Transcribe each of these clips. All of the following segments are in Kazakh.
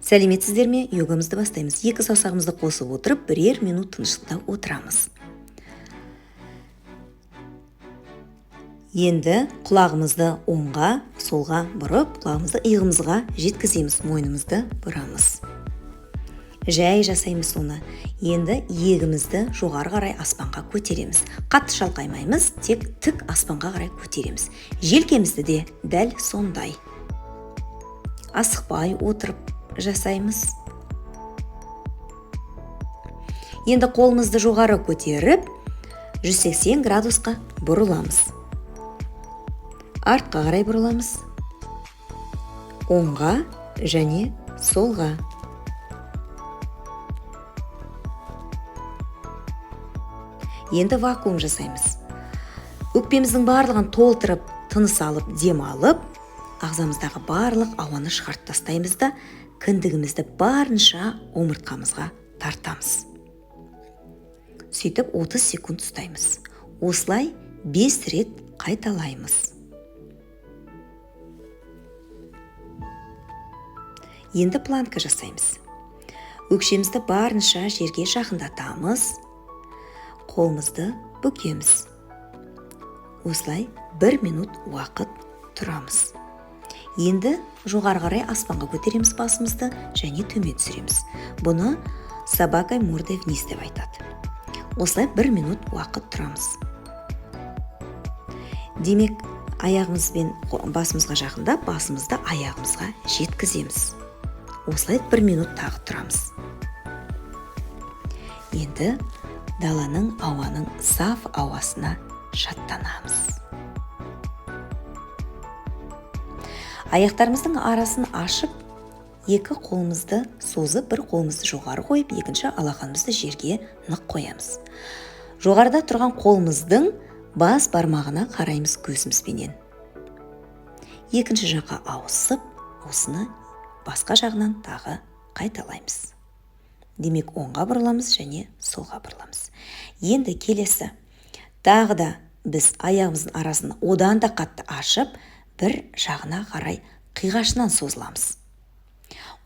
Сәлеметсіздер ме? Йогамызды бастаймыз. Екі саусағымызды қосып отырып, бірер минут тыныштықта отырамыз. Енді құлағымызды оңға, солға бұрып, құлағымызды иығымызға жеткіземіз, мойнымызды бұрамыз. Жай жасаймыз соны. Енді иегімізді жоғары қарай аспанға көтереміз. Қатты шалқаймаймыз, тек тік аспанға қарай көтереміз. Желкемізді де дәл сондай. Асықпай отырып жасаймыз. Енді қолымызды жоғары көтеріп, 180 градусқа бұрыламыз. Артқа қарай бұрыламыз. Оңға және солға. Енді вакуум жасаймыз. Өкпеміздің барлығын толтырып, тыныс алып, дем алып, ағзамыздағы барлық ауаны шығарып тастаймыз да, кіндігімізді барынша омыртқамызға тартамыз. Сөйтіп 30 секунд ұстаймыз. Осылай 5 рет қайталаймыз. Енді планка жасаймыз. Өкшемізді барынша жерге жақындатамыз. Қолымызды бүкеміз. Осылай 1 минут уақыт тұрамыз. Енді жоғары қарай аспанға көтереміз басымызды және төмен түсіреміз. Бұны собакой мордой вниз деп айтады. Осылай 1 минут уақыт тұрамыз. Демек, аяғымызбен басымызға жақындап, басымызды аяғымызға жеткіземіз. Осылай 1 минут тағы тұрамыз. Енді даланың, ауаның саф ауасына шаттанамыз. Аяқтарымыздың арасын ашып, екі қолымызды созып, бір қолымызды жоғары қойып, екінші алақанымызды жерге нық қоямыз. Жоғарыда тұрған қолымыздың бас бармағына қараймыз көзімізбенен. Екінші жаққа ауысып, осыны басқа жағынан тағы қайталаймыз. Демек, оңға бұрыламыз және солға бұрыламыз. Енді келесі. Тағы да біз аяғымыздың арасын одан да қатты ашып, бір жағына қарай қиғашынан созыламыз.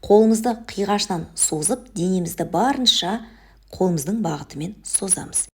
Қолымызды қиғашынан созып, денемізді барынша қолымыздың бағытымен созамыз.